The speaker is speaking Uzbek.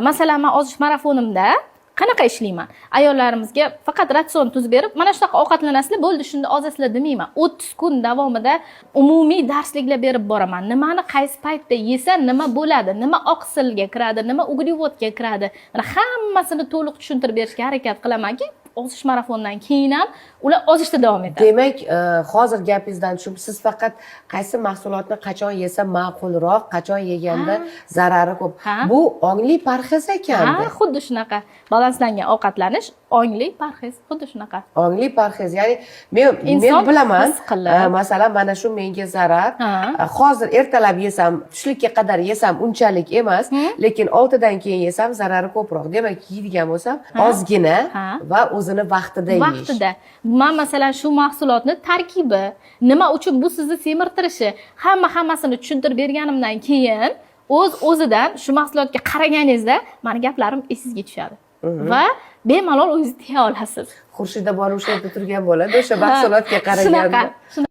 Masalan, man ozish marafonimda qanaqa ishlayman? Ayollarimizga faqat ratsion tuzib berib, mana shunaqa ovqatlanasizlar, bo'ldi, shunda ozasizlar demayman. 30 kun davomida umumiy darsliklar berib boraman. Nimani qaysi paytda yesa nima bo'ladi, nima oqsilga kiradi, nima uglevodga kiradi, mana hammasini to'liq tushuntirib berishga harakat qilamanki, ozish marafonidan keyin ham ular ozishda davom etadi. Demak, hozir gapingizdan tushunib, siz faqat qaysi mahsulotni qachon yesa ma'qulroq, qachon yeganda zarari ko'p, bu ongli parhez ekanda. Ha, xuddi shunaqa. Balanslangan ovqatlanish, ongli parhez, xuddi shunaqa. Ongli parhez, ya'ni men Inson men bilaman, his qilib. Masalan, mana shu menga zarar. Hozir ertalab yesam, tushlikka qadar yesam unchalik emas, lekin 6dan keyin yesam zarari ko'proq. Demak, yeydigan bo'lsam, ozgina va o'zini vaqtida yeyish. Vaqtida. Man, masalan, shu mahsulotni tarkibi, nima uchun bu sizni semirtirishi, hammasini tushuntirib berganimdan keyin o'z o'zidan shu mahsulotga qaraganingizda mani gaplarim esingizga tushadi va bemalol o'zingiz tiya olasiz. Xurshida borib o'sha yerda turgan bo'ladi o'sha mahsulotga qaraganda. Shunaqa.